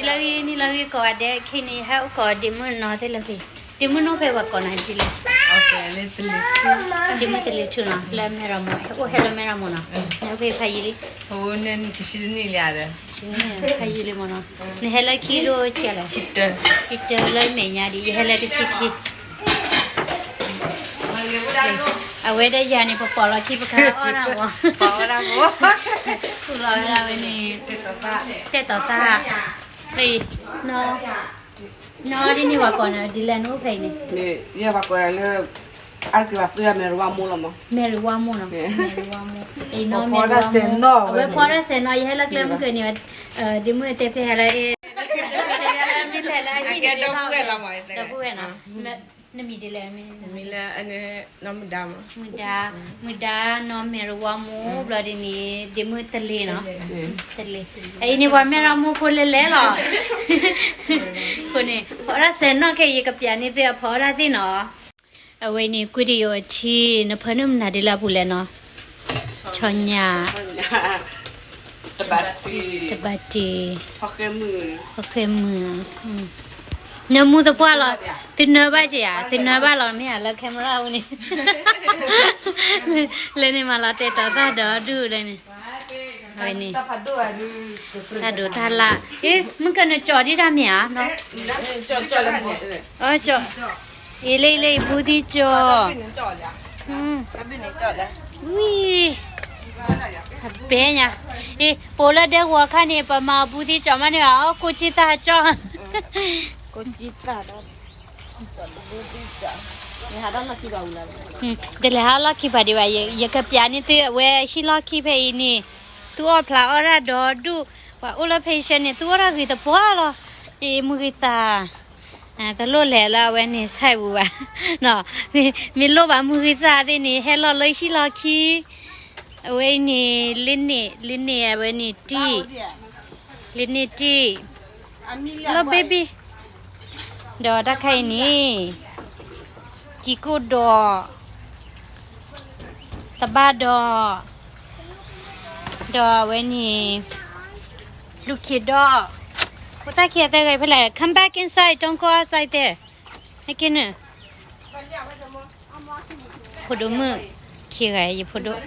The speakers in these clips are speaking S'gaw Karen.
လၢဂ့ၤန့ၣ် လၢဂ့ၤကိးဂၤဒဲး, ခဲအံၤန့ၣ် ယဟဲအိၣ်ကိးဒ့မုၣ်နီၢ်သ့ၣ်လၢဂ့ၤ, ဒ့မုၣ်နီၢ်ဖဲပှၤကိးနၤဒ်လဲၣ်, ဒ့မုၣ်တလ့ၤထူနီၤ လၢမဲၢ်ရမူ, ဟဲအိၣ်ဟဲလၢမဲၢ်ရမူနီၤ, နအိၣ်ဖဲဖးယံာ်လံ, ဖးယံာ်လံမ့ၢ်နီၤ, နဟဲလၢခံဒိၣ်ဆံးလဲၣ်, ဆံတၢလၢမဲာ်ညါဒံး, ယဟဲလၢတဆံခံ အဝဲဒီးယၤန့ၣ် ပပိာ်လီၤခံပခါအီၣ်တၢ်မး, သူၣ်လီၤဝဲဒၣ်ဝဲန့ၣ်, တဲတီၤသၣ်, နီၢ်ဒ်န့ၣ် ပှၤကိးနၤဒ်လဲၣ် နအိၣ်ဖဲအံၤန့ၣ်, ယဲပှၤကိးလၢ အါတက့ၢ်ဘၣ်သူယၤ မဲၢ်ရဝါမိၢ်လီၤမး, မဲၢ်ရဝါမိၢ်နီၤ, မဲၢ်ရဝါမိၢ်, အဝဲဖီတၢ်စဲးနီၣ်, ယဟဲလၢကျဲမုၢ်ကၢန့ၣ်, ဒ့မုၣ်တဲဖဲဟဲလၢ, မ့ၢ်လဲၤလၢအဟံၣ်န့ၣ်, ဒီပုၢ်ဝဲၢ်နီၤ, နမံၤဒ်လဲၣ်, မံၤလၢ နီၢ်မုၢ်ဒါ, မုၢ်ဒါ, မုၢ်ဒါနီၢ်မဲၢ်ရဝါမိၢ် ဘျီဒ်န့ၣ် ဒ့မုၣ်တလ့ၤနီၤ, တလ့ၤ, အအံၤန့ၣ် ပှၤမဲၢ်ရဝါမိၢ်ဖိလဲၤလဲၤလီၤ, အဃိန့ၣ် ဖီအီၣ်တၢ်စဲးနီၣ်ခဲအံၤ ယကပျးန့ၢ်သုအဖီအီၣ်တၢ်သ့ၣ်နီၤ, အဝဲန့ၣ် ကွံတယိၤအထံ နဖၢနုာ်မနုၤဒ်လၢအပူၤလဲၣ်နီၤ, ဆီညၣ် တဘၣ်တ့ၢ်, ဖီဃဲမုၢ်, နၢမူသပှၢ်လီၤ, သုနၢဘၣ်က့ၤဧါ, သုနၢဘၣ်လီၤ မ့ၢ်ဧါ လၢ camera အူန့ၣ်, လၢန့ၣ်မးလီၤ တဲတီၤသၣ်ဒီးဒူၣ်လၢန့ၣ်, ဝဲန့ၣ်, တၢ်ဒိးတၢ်လၣ်, အ့ မုၢ်ကၢနကၠီဒ်တၢ်မ့ၢ်ဧါ, အၢ ကၠီ, အ့ လၢအံၤလၢအံၤ ဘူးသံကၠီ, ဝံၤ အဘဲညါ, အ့ ပိာ်လၢဒဲကဝီၤခါန့ၣ် ပမၤအဘူးသံကၠီမးန့ၣ်ဘၣ်, အီၣ်ကိးကၠံသၣ်ကၠီ, တလဲၤဟးလီၢ်ခံပၤဒံးဘၣ်, ယကပျးန့ၢ်သုဝဲဟံၣ်လီၢ်ခံဖဲအံၤန့ၣ်, သူၣ်အီၣ်ဖျးအီၣ်တၢ်ဒီးဒူၣ်, ပှၤအိၣ်လၢဖဲဆဲန့ၣ် သူၣ်အီၣ်တၢ်ဂ့ၤသပှၢ်လီၤ, အ့ မုၢ်ဂံၢ်သၣ် တလိၣ်လဲၤလၢအဝဲန့ၣ် site ပူၤဘၣ်, မ့ၢ်လိၣ်ဘၣ်မုၢ်ဂံၢ်သၣ်သ့ၣ်န့ၣ် ဟဲလီၤလၢဟံၣ်လီၢ်ခံ, အဝဲအံၤန့ၣ် လ့န့ၣ် လ့န့ၣ် အဝဲန့ၣ်တံၢ်, လ့န့ၣ်တံၢ်, လီၤ baby, ဒီးတၢ်ခဲအံၤန့ၣ် ကံကိၣ်ဒီး သဘၣ်ဒီး, ဒီးအဝဲန့ၣ် လူၢ်ခ့ဒီး, ဖိသၣ်ခံဂၤသၢဂၤဖဲလဲၣ်, come back inside, don't go outside there, ဟဲက့ၤနုာ်, ဖိဒိၣ်မုၣ်, ခံဂၤ ယဖိဒိၣ်,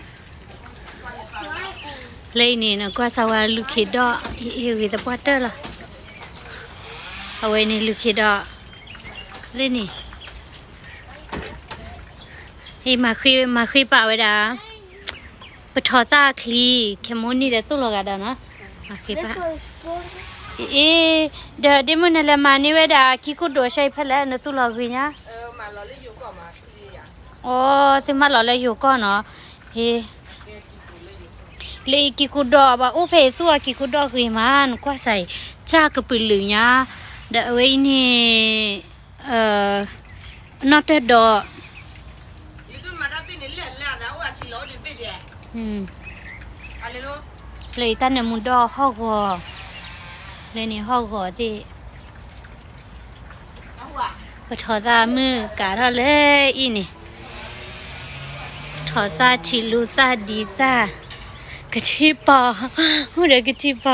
လၢအံၤန့ၣ် နကွၢ်စၢ်ဝဲလူၢ်ခ့ဒီး, အ့ၣ် ဂ့ၤသပှၢ်တၢၢ်လီၤ, အဝဲန့ၣ်လူၢ်ခ့ဒီး, လၢန့ၣ် အ့ၣ် မၤဃ့ မၤဃ့ပာ်ဝဲဒၣ်, ပထီၣ်သၣ်အချံ, ခဲမိၣ်န့ၣ်ဒီးသိၣ်လီၤဂာ်ဒီးနီၤ, မၤဃ့ပာ်, အ့ၣ်, ဒီးဒ့မုၣ်နလဲၤမၤန့ၢ်ဝဲဒၣ် ကံကိၣ်ဒိးဆၢအံၤဖဲလဲၣ် နသိၣ်လီၤဂ့ၤညါ, အိ သုမၤလီၤလၢယိၤကီၢ်နီၤ, ဟ့ လၢအံၤကံကိၣ်ဒီး ပှၤအိၣ်ဖဲအံၤသူၣ်အီၤကံကိၣ်ဒီးဂ့ၤမး နကွၢ်စၢ်အံၤ, ကၢ်ကပုာ်လုာ်ညါ, ဒီးအဝဲအံၤန့ၣ် အနီၣ်တၢၢ်ဒီး, လၢအံၤတၢ်နၢမူဒီးဟီၣ်ဂီၤ, လၢန့ၣ်ဟီၣ်ဂီၤသ့ၣ် ပထီၣ်သၣ်မုၣ်ကးထီၣ်လၢအံၤန့ၣ်, ထီၣ်သၣ်ထံလူသၣ်ဒံသၣ်, ကထံပီၤ, အိၣ်ဒီးကထံပီၤ,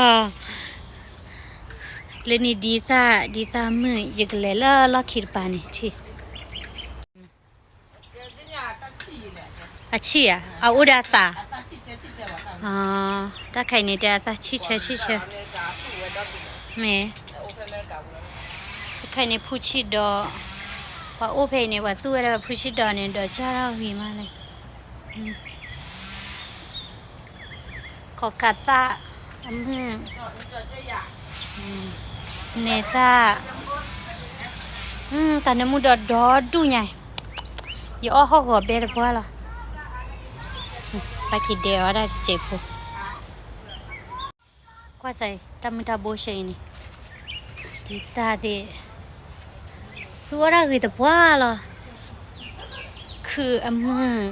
လၢန့ၣ်ဒံသၣ် ဒံသၣ်မုၣ် ယကလဲၤလၢလီၢ်ခံတပၤန့ၣ်ထံၣ် အဆံၣ်ဧါ, အအိၣ်ဒီးအသၣ်, တၢ်ခဲအံၤန့ၣ် တဲအသၣ်ဆံၣ်ဆၢဆံၣ်ဆၢ, မ့ၢ်, တၢ်ခဲအံၤန့ၣ် ဖူဆံၣ်ဒီး, ပှၤအိၣ်ဖဲအံၤန့ၣ် ပှၤသူၣ်ဝဲဒၣ်ဖူဆံၣ်ဒီးန့ၣ် ဒီးကၢ်ထီၣ်ဂ့ၤမးလဲၣ် ခီၣ်ကးသၣ်အမုၢ်, နဲသၣ်, တၢ်နၢမူဒီးဒီဒူၣ်ညါ, ယအီၣ်ဟီၣ်ဂီၤဘဲတပှၢ်လီၤ, ပှၤက့ၤဒဲးအီၣ်ဒၣ်တစဲးဖိ, ကွၢ်စၢ်အံၤ တၢ်မုၢ်တၢ်ဘိရှဲအံၤန့ၣ်, ဒံသၣ်သ့ၣ် သူအီၣ်တၢ်ဂ့ၤသပှၢ်လီၤ, ခုၣ်အမုၢ်,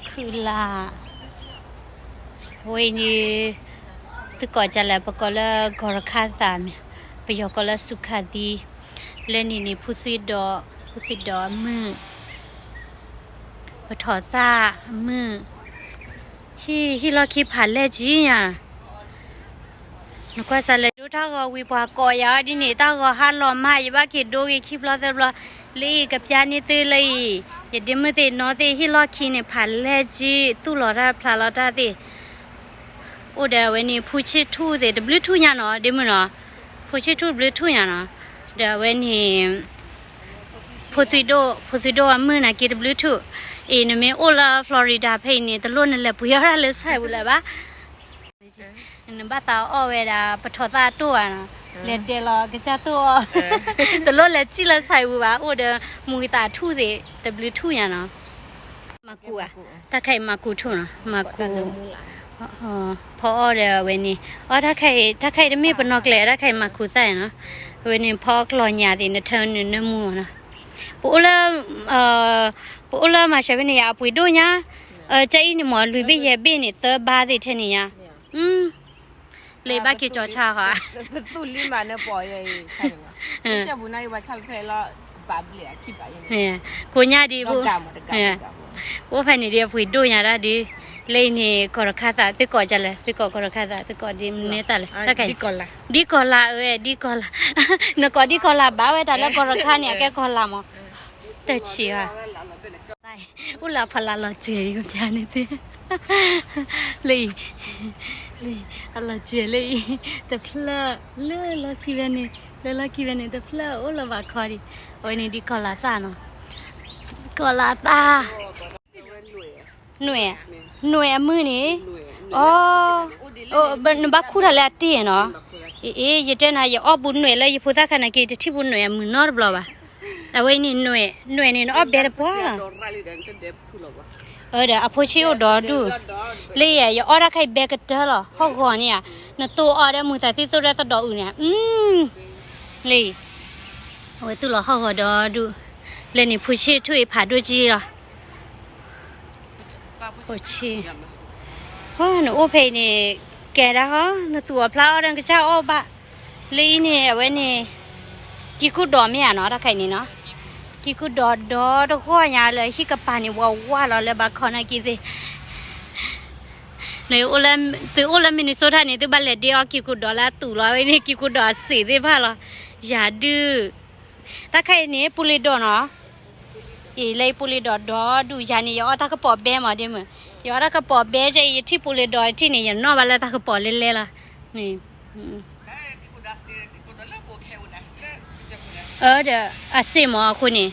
ခုၣ်လၢ်, အဝဲအံၤန့ၣ် သုကိးဒ်လဲၣ် ပကိးလၢ ဂီၤရခါသၣ်မ့ၢ်, ပယီၤကိးလၢ စူခါသံ, လၢန့ၣ်န့ၣ် ဖူသံဒီး, ဖူသံဒီးအမုၢ်, ပထီၣ်သၣ်အမုၢ်, ဟံၣ် ဟံၣ်လီၢ်ခံဖးလဲၢ်ကံညါ, နကွၢ်စးလဲၤဒိတၢ်ဂီၤဝံၤပှၤကိးယၤဒ်န့ၣ် တၢ်ဂီၤဟါလီၤမး ယဘၣ်က့ၤဒိဂ့ၤခံဘျီသၢဘျီ, လၢအံၤကပျၢ်န့ၢ်သုလၢအံၤ, ယဒ့မုၣ်သ့ၣ်နီၢ်သ့ၣ်ဟ့ၣ်လီၢ်ခံန့ၣ် ဖးလဲၢ်ကံ သူၣ်လီၤတၢ်ဖျးလီၤတၢ်သ့ၣ်, အိၣ်ဒီးအဝဲန့ၣ် ဖူဆ့ၣ်ထူၣ်သ့ၣ်တဘျုးထူၣ်ညါနီၤ ဒ့မုၣ်နီၤ, ဖူဆ့ၣ်ထူၣ်တဘျုးထူၣ်ညါနီၤ, ဒီးအဝဲန့ၣ် ဖိသုဒိၣ်, ဖိသုဒိၣ်အမုၢ်နၤက့တဘျုးထူၣ်, အံၤနမ့ၢ်အိၣ်လၢ Florida ဖဲအံၤန့ၣ် တလိၣ်နလဲၤပှ့ၤအီၣ်တၢ်လၢ Safeway လၢၤဘၣ်. နဘၣ်သးအီၣ်ဝဲဒၣ် ပထီၣ်သၣ်တိၢ်ဘၣ်နီၤ, လဲၤဒဲးလီၤကစၢ်တိၢ်အီၣ်, တလိၣ်လဲၤစံၣ်လၢ Safeway ဘၣ်, အိၣ်ဒီးမူဂံၢ်သးထူၣ်သ့ၣ်တဘျုးထူၣ်ညါနီၤ. မၤကူးဧါ, တၢ်ခါအံၤမၤကူးထူၣ်နီၤ, မၤကူး, ဖီအီၣ်ဒီးအဝဲန့ၣ်, အီၣ်တၢ်ခါအံၤ, တၢ်ခါအံၤတမ့ၢ်ပနီၢ်ကျဲ တၢ်ခါအံၤမၤကူးသၣ်နီၤ, အဝဲန့ၣ်ဖီအီၣ်ကျီၢ်ညါသ့ၣ် နထၢနုာ်နၢမူနီၤ, ပအိၣ်လၢ, ပအိၣ်လၢမၤစၢၤဖဲန့ၣ်ယါ အပှ့ၤဒိၣ်ညါ, ကၢ်အံၤန့ၣ်မ့ၢ်လွံၢ်ဘ့ၣ်ယဲၢ်ဘ့ၣ်န့ၣ် သၢဘါသ့ၣ်ထဲန့ၣ်ညါ, လၢဘၣ်က့ၤကၠီၤဆၣ်ဃီ, ကိးညါဒံးဖိဖဲန့ၣ်ဒ်အပှ့ၤဒိၣ်ညါတၢ်ဒ်, အိၣ်ဖဲန့ၣ်ဒ်အပှ့ၤဒိၣ်ညါတၢ်ဒ်, လၢအံၤန့ၣ် ကီၢ်တခါသး သုကိးကၢ်လဲၣ်, သုကိးကီၢ်တခါသး သုကိးဒ်မနုၤသၣ်လဲၣ်, တၢ်ခါအံၤ, ဒ်ကီၢ်လါဝဲ ဒ်ကီၢ်လါ, နကိးဒ်ကီၢ်လါဘၣ်ဝဲတၢ်လၢကီၢ်တခါန့ၣ် အကဲကီၢ်လါမး, တၢ်ဆံးဘၣ် အိၣ်လၢအဖီလာ်လီၤစၢၤအံၤ ကပျၢ်န့ၣ်သ့ၣ်, လၢအံၤ, လၢအံၤအလီၤစၢၤလၢအံၤ, တဖျၢၣ်လၢလီၢ်ခံဖဲန့ၣ်, လၢလီၢ်ခံဖဲန့ၣ် တဖျၢၣ်အိၣ်လၢဘၣ်ခီဒံး, အဝဲန့ၣ်ဒ်ကီၢ်လါသၣ်နီၤ, ကီၢ်လါသၣ်, နွဲၣ်, နွဲၣ်အမုၢ်န့ၣ်, အိ, နဘၣ်ခူၣ်ထီၣ်လၢအတ့ၢ်နီၤ, အ့ ယတဲနၤ ယအီၣ်ဘူးနွဲၣ်လၢယဖိသၣ်ခါန့ၣ်က့ၤ တထံၣ်ဘူးနွဲၣ်အမုၢ်နီတဘျီဘၣ်, အဝဲန့ၣ် နွဲၣ်န့ၣ် နအီၣ်ဘဲတပှၢ်လီၤ, ဒီးအဖိဆ့ၣ်အိၣ်ဒီးဒူၣ်, လၢယအီၣ်တၢ်ခါအံၤဘဲကတၢၢ်လီၤ ဟီၣ်ဂီၤန့ၣ်ဧါ, နတိၢ်အီၣ်ဒီးမုာ်သးသံသိၣ်ရဲသဒီးအုးန့ၣ်, လၢအံၤ, အဝဲသူၣ်လီၤဟီၣ်ဂီၤဒီးဒူၣ်, လၢန့ၣ်ဖိဆ့ၣ်ထူၣ်အံၤဖးဒိၣ်ကံလီၤ ဖိဆ့ၣ်, နအိၣ်ဖဲအံၤန့ၣ်, ကဲဒၣ်ဟီ, နသူၣ်အီၣ်ဖျါအီၣ်ဒီးနကစၢ်အီၣ်ဘၣ်, လၢအံၤန့ၣ် အဝဲန့ၣ်, ကံကူၣ်ဒီးမ့ၢ်ဧါနီၤ တၢ်ခါအံၤန့ၣ်နီၤ, ကံကူၣ်ဒီးဒီတဂီၢ်ညါလၢဟံၣ်ကပၤန့ၣ် ဝးဝးလီၤလၢဘၣ်ခီနီၢ်ကံသ့ၣ် သုအိၣ်လၢ Minnesota န့ၣ် သုဘၣ်လဲၤဒ့အီၣ်ကံကူၣ်ဒီးလၢအသူၣ်လီၤ အဝဲန့ၣ် ကံကူၣ်ဒီးအစ့ၣ်သ့ၣ်တဖၣ်လီၤ, ယၤဒုး, တၢ်ခါအံၤန့ၣ် ပူၤလ့ၤဒီးနီၤ, အံၤ လၢအံၤပူၤလ့ၤဒီးဒီဒူၣ် ယၤန့ၣ် ယအီၣ်တၢ်ကပီၤဘဲမးဒ်မုၢ်, ယအီၣ်တၢ်ကပီၤဘဲကဲအံၤ ယထံၣ်ပူၤလ့ၤဒီးတထံၣ်န့ၣ် ယနီၣ်ဘၣ်လၢတၢ်ကပီၤလဲလဲလီၤ, အၢ ဒီး အစ့ၣ်မးအဃိန့ၣ်,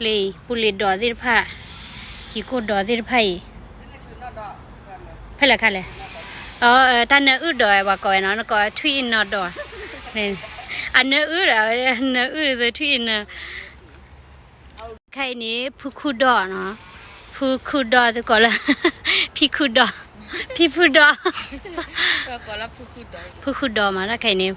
လၢအံၤ ပူၤလ့ၤဒီးသ့ၣ်တဖၣ်, ကံကူၣ်ဒီးသ့ၣ်တဖၣ်အံၤ, ဖဲလဲၣ်ခါလဲၣ်, တၢ်နၢအုၣ်ဒီးပှၤကိးဝဲနီၤ နကိးထွံၣ်အံၤနီၤဒီး, အနၢအုၣ်ဒီး အနၢအုၣ်ဒီးထွံၣ်အံၤနီၤ ခဲအံၤန့ၣ် ဖုခူၣ်ဒီးနီၤ, ဖုခူၣ်ဒီးသုကိးလၢ ဖံခူၣ်ဒီး, ဖံဖုဒီး, ဖုခူၣ်ဒီးမး တၢ်ခဲအံၤန့ၣ်,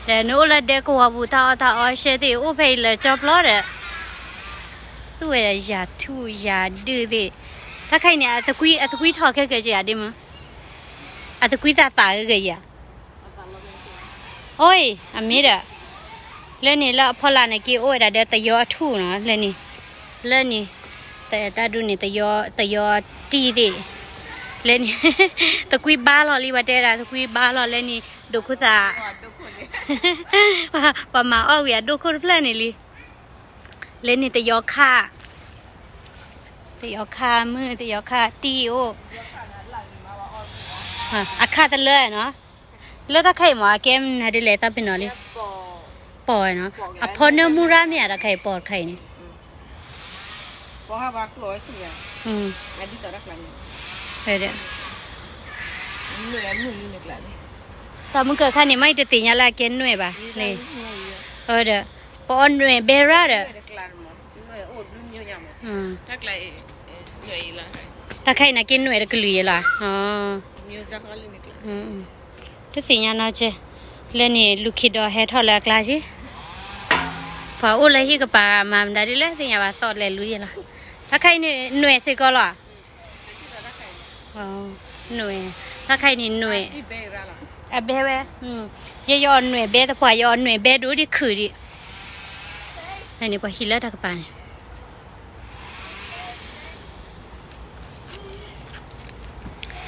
ဒီးနအိၣ်လၢဒဲကဝီၤပူၤ တၢ်အီၣ်တၢ်အီရှဲသ့ၣ် အိၣ်ဖဲအံၤလၢကၠီပျီဒီး, သူၣ်ဝဲဒၣ်ယၤထူၣ်ယၤဒုးသ့ၣ်, တၢ်ခဲအံၤန့ၣ် အသကွံထီၣ်ခဲကဲကယၤဒ်မုၢ်, အသကွံသးသးဂ့ၤဂ့ၤယၤ အိၣ်အံၤ အမ့ၢ်ဒီး, လၢန့ၣ်လၢအဖီလာ်န့ၣ်က့ၤအိၣ်ဝဲဒၣ်ဒီးသယီအထူၣ်နီၤ လၢန့ၣ်, လၢန့ၣ်, တၢ်ဒူန့ၣ် သယီတံၢ်သ့ၣ်, လၢန့ၣ်, သကွံဘါလီၤလံ ပှၤတဲဒၣ်သကွံဘါလီၤ လၢန့ၣ် ဒိၣ်ခိၣ်သး, ပှၤမၤအီၣ်ဝံၤအဒိၣ်ခိၣ်တဖျၢၣ်န့ၣ်လံ, လၢန့ၣ်သယီခါ သယီခါမုၢ် သယီခါတံၢ်အိၣ်, အခါတလၢနီၤ, လၢတၢ်ခဲအံၤမ့ၢ် အကဲမနုၤဒ်လဲၣ် သးပ့ၤနီၣ်လံ, ပီၢ်နီၤ, အဖီနၢမူရၣ်မ့ၢ်ဧါ တၢ်ခဲအံၤပီၢ်တခါအံၤန့ၣ်, တၢ်မုၢ်ကၢခါန့ၣ် မ့ၢ်တသ့ၣ်ညါလၢအကဲနွဲၣ်ဘၣ်, ဒီး ပအီၣ်နွဲၣ်ဘဲရၣ်ဒီး တၢ်ခဲအံၤန့ၣ်က့နွဲၣ်တကလုာ်ယဲလီၤ, တသ့ၣ်ညါနီၤကဲ, လၢန့ၣ်လူၤခံဒီးဟဲထီၣ်လၢအကျါက့, ပှၤအိၣ်လၢဟံၣ်ကပၤမၤမတၤဒ်လဲၣ်သ့ၣ်ညါဘၣ် သီၣ်လဲၤလူၤယဲလီၤ, တၢ်ခဲအံၤန့ၣ်နွဲၣ်စ့ၢ်ကီးလီၤ နွဲၣ်, တၢ်ခဲအံၤန့ၣ်နွဲၣ်, အဘဲဝဲ, ယဲယအီၣ်နွဲၣ်ဘဲသပှၢ် ယအီၣ်နွဲၣ်ဘဲဒိၣ်ဒ်ခုၣ်ဒံး, န့ၣ်ပှၤဟံးလၢတၢ်ကပၤန့ၣ်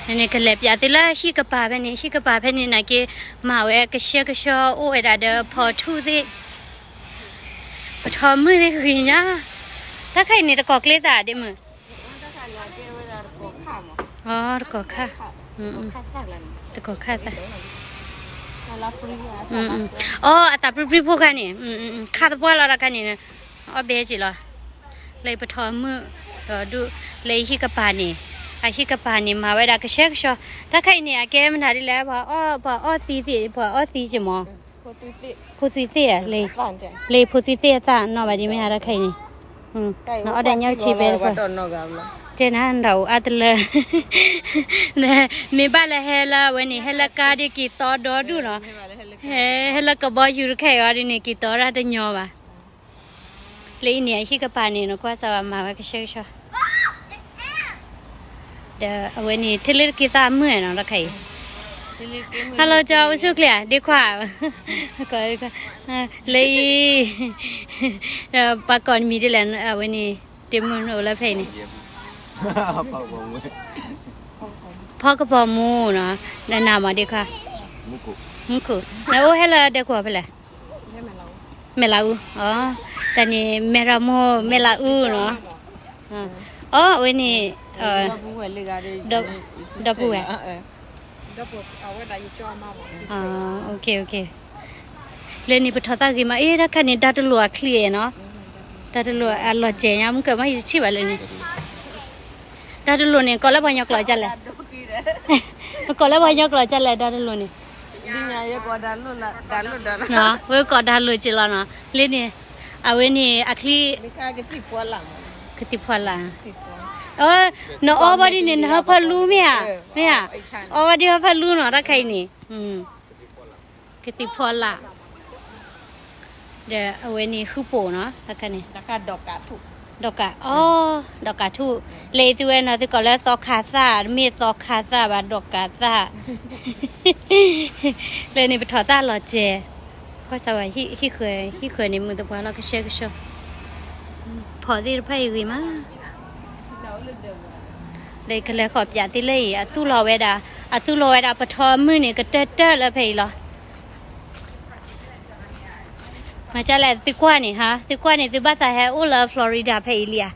န့ၣ်ကလဲၤပၠးသုလၢဟံၣ်ကပၤဖဲန့ၣ်, ဟံၣ်ကပၤဖဲန့ၣ်နာ်က့ မၤဝဲကဆှဲကဆှီအိၣ်ဝဲဒၣ်ဒီးဖီထူၣ်သ့ၣ်, ပထီမုၢ်သ့ၣ်ဂ့ၤညါ, တၢ်ခါအံၤန့ၣ်တကိးကျ့သၣ်ဒ့မုၢ်, တကိးခါ, တကိးခါသၣ်, အီ အသးပြံပြံဖိခါန့ၣ်, ခါသပှၢ်လီၤတၢ်ခါန့ၣ်, အီၣ်ဘဲက့ၤလီၤ. လၢပထီမုၢ်ဒီးဒူၣ်လၢဟံၣ်ကပၤန့ၣ်, အဟံၣ်ကပၤန့ၣ် မၤဝဲဒၣ်ကဆှဲကဆှီ, တၢ်ခါအံၤန့ၣ် အကဲမနုၤဒ်လဲၣ်, ပှၤအီၣ်သံသ့ၣ်, ပှၤအီၣ်သံက့ၤမး, ဖိသံသ့ၣ်ဧါ, လၢဖိသံသ့ၣ်အသၣ်နီၣ်ဘၣ်ဒ်မ့ၢ်ဧါတၢ်ခါအံၤန့ၣ်, နအီၣ်ဒီးညၣ်ဆံဘဲတပှၢ်, တဲနၤနဒၣ်အိၣ်အါတလၢ, မ့ၢ်ဘၣ်လၢဟဲလၢအဝဲန့ၣ် ဟဲလၢကါဒ်က့ၤသီဒီဒူၣ်နီၤ, ဟဲလၢကဘီယူၤတခါအံၤအီၤဒ်န့ၣ် က့ၤသီဒၣ်တညီဘၣ်. လၢအံၤန့ၣ် အဟံၣ်ကပၤန့ၣ် နကွၢ်စၢ်ဘၣ်မၤဝဲကဆှဲကဆှီ, ဒီးအဝဲန့ၣ် ထံလၢတက့ၤသၣ်မုၢ်နီၤတခါအံၤ, ဟဲလီၤကၠီအိၣ်ဆူၣ်ချ့ဧါ ဒ့ခွါ, လၢအံၤ, ပှၤကိးနမံၤဒ်လဲၣ် အဝဲန့ၣ်, ဒ့မုၢ်နအိၣ်လၢဖဲအံၤန့ၣ်, ဖီကပီၤမူနီၤ, နနၤမးဒ့ခွါ, မူခိၣ်, နအိၣ်ဟဲလၢဒဲကဝီၤဖဲလဲၣ်, မဲၢ်လးအူ, တၢ်န့ၣ် မဲၢ်ရမိၢ် မဲၢ်လးအူနီၤ, အီ အဝဲန့ၣ်, ဒီပုၢ်ဝဲၢ်, လၢန့ၣ်ပထီၣ်သၣ်ဂ့ၤမး အ့ တၢ်ခါန့ၣ် တၢ်တလိာ်အချံနီၤ, တၢ်တလိာ်အလီၤစဲၤညါ မုၢ်ကမ့ၢ်ယတထံၣ်ဘၣ်လၢန့ၣ်, တၢ်တလိာ်န့ၣ် ကိးလၢပှၤကညီကျိာ်ဒ်လဲၣ်, ကိးလၢပှၤကညီကျိာ်ဒ်လဲၣ် တၢ်တလိာ်န့ၣ်, ဝဲကိးတၢ်လိာ်က့ၤလီၤနီၤ, လၢန့ၣ်, အဝဲန့ၣ်အချံ, ကသံၣ်ဖီလာ်, နအီဘၣ်ဒ်န့ၣ် နဟၢဖၢလူမ့ၢ်ဧါ, မ့ၢ်ဧါ, အီဘၣ်ဒ်ဟၢဖၢလူနီၤ တၢ်ခါအံၤန့ၣ်, ကသံၣ်ဖီလာ်, ဒီးအဝဲန့ၣ်ဃုပိာ်နီၤ, တၢ်ခါန့ၣ်, ဒီးကး, အီ, ဒီးကးထူၣ်, လၢအံၤသုဝဲနီၤ သုကိးလၢသီခါသၣ် တမ့ၢ်သီခါသၣ်ဘၣ် ဒီးကးသၣ် လၢန့ၣ်ပထီၣ်သၣ်လီၤစဲၤ, ကွၢ်စၢ်ဝဲ, ဟံၣ်ဃၢၤန့ၣ် မုာ်သပှၢ်လီၤ ကဆှဲကဆှီ, ဖီသ့ၣ်တဖၣ်အံၤဂ့ၤမး, လၢကလဲၤဃီၤပၠးသ့ၣ်လၢအံၤ အသူၣ်လီၤဝဲဒၣ်, အသူၣ်လီၤဝဲဒၣ်ပထီမုၢ်န့ၣ် ကတၢၢ်တၢၢ်လၢဖဲအံၤလီၤ. မၤကလဲၣ် သုကွၢ်န့ၣ်ဟါ, သုကွၢ်န့ၣ် သုဘၣ်သးဟဲအိၣ်လၢ Florida ဖဲအံၤလံဧါ.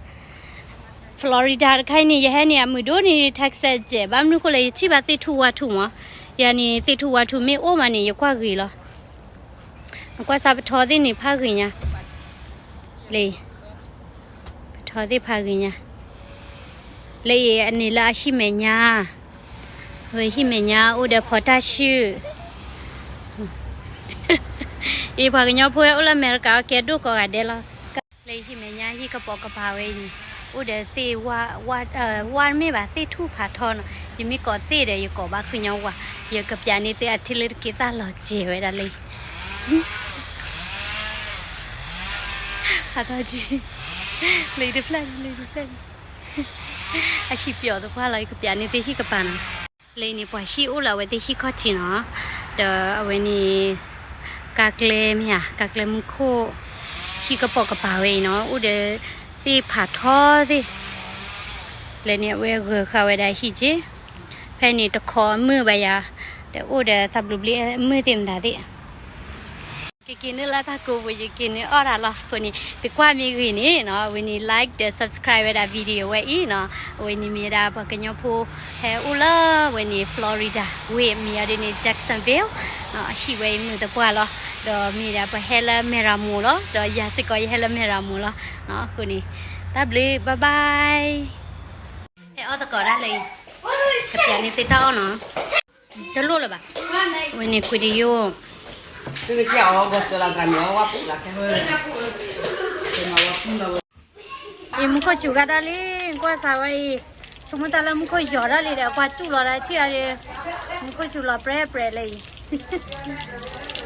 Florida တခါအံၤန့ၣ် ယဟဲန့ၣ် အမုာ်ဒိၣ်န့ၢ် Texas ကဲး, ဘၣ်မနုၤဃိလဲၣ် ယထံၣ်ဘၣ်သ့ၣ်ထူၣ်ဝါထူၣ်မး, ယၤန့ၣ် သ့ၣ်ထူၣ်ဝါထူၣ်မ့ၢ်အိၣ်မးန့ၣ် ယကွၢ်ဂ့ၤလီၤ. နကွၢ်စၢ်ပထီသ့ၣ်န့ၣ်ဖးဂ့ၤညါ, လၢ, ပထီသ့ၣ်ဖးဂ့ၤညါ, လၢအံၤအန့ၣ်လၢအဟံၣ်မဲာ်ညါ, ဝဲဟံၣ်မဲာ်ညါအိၣ်ဒီးဖီတၢ်ဆှုၣ်, အံၤပှၤကညီဖိဟဲအိၣ်လၢအမဲရကၤ ကဲဒိၣ်ကိးဂၤဒဲးလီၤ. လၢဟံၣ်မဲာ်ညါ ဟံၣ်ကပိာ်ကပၤဝဲအံၤန့ၣ်, အိၣ်ဒီးသ့ၣ်ဝါ, ဝါတမ့ၢ်ဘၣ် သ့ၣ်ထူၣ်ဖးထီနီၤ, ယမ့ၢ်ကိးသ့ၣ်ဒီး ယကိးဘၣ်ဃုာ်ညီဝါ, ယကပျးန့ၢ်သုအထံလၢတက့ၤသၣ်လီၤစဲၤဝဲဒၣ်လၢ ဖးထီကံ, လၢတဖျၢၣ်န့ၣ်, လၢတဖျၢၣ်န့ၣ်, အဟံၣ်ပျီသပှၢ်လီၤ ယကပျးန့ၢ်သုဟံၣ်ကပၤနီၤ. လၢအံၤန့ၣ် ပှၤဟံၣ်အိၣ်လၢအဝဲသ့ၣ်ဟံၣ်ခီၣ်ထံးနီၤ, ဒီးအဝဲန့ၣ် ကါကျဲမ့ၢ်ဧါ, ကါကျဲမူခိၣ်, ဟံၣ်ကပိာ်ကပၤဝဲအံၤနီၤ, အိၣ်ဒီးသ့ၣ်ဖးထီသ့ၣ်, လၢန့ၣ် အဝဲဂၢၤဃာ်ဝဲဒၣ်ဟံၣ်က့, ဖဲန့ၣ်တခီအမုၢ်ဘၣ်ယၤ, ဒီးအိၣ်ဒီးသးဘျုးဘျ့အမုၢ်သ့ၣ်မတၤသ့ၣ် ကက့ၤန့ၢ်လၢတၢ်ကိးပူၤ ယက့ၤန့ၢ်အီၣ်တၢ်လီၤ. အဃိန့ၣ် သုကွၢ်မ့ၢ်ဂ့ၤန့ၣ်နီၤ, အဝဲန့ၣ် like ဒီး subscribe ဝဲဒၣ် video ဝဲအံၤနီၤ. အဝဲန့ၣ်မ့ၢ်ဝဲဒၣ်ပှၤကညီဖိ ဟဲအိၣ်လၢဝဲန့ၣ် Florida ဝ့ၢ်မ့ၢ်အီၤဒ်န့ၣ် Jacksonville နီၤ, အဟံၣ်ဝဲအံၤမုာ်သပှၢ်လီၤ. ဒီးမ့ၢ်ဒၣ်ပှၤဟဲလၢမဲၢ်ရမိၢ်လီၤ, ဒီးယၤစ့ၢ်ကီးယဟဲလၢမဲၢ်ရမိၢ်လီၤ. အဃိန့ၣ် တၢ်ဘျုး bye bye. ဟဲအီၣ်သကိးဒၣ်လၢအံၤ, ကပျးန့ၢ်သုတၢ်အီၣ်နီၤ. တလိၣ်လၢၤဘၣ်. ဝဲန့ၣ်ကွံာ်တယိၣ်, အံၤမူခိၣ်စူၤဂၤဒၣ်လံ, ကွၢ်စးဝဲအံၤ, ဆိကမိၣ်တၢ်လၢမူခိၣ်ယီၤဒၣ်လံဒီး ကွၢ်စူၣ်လီၤဒီးထံၣ်အီၤဒီး, မူခိၣ်စူၤလီၤပြဲပြဲလၢအံၤ.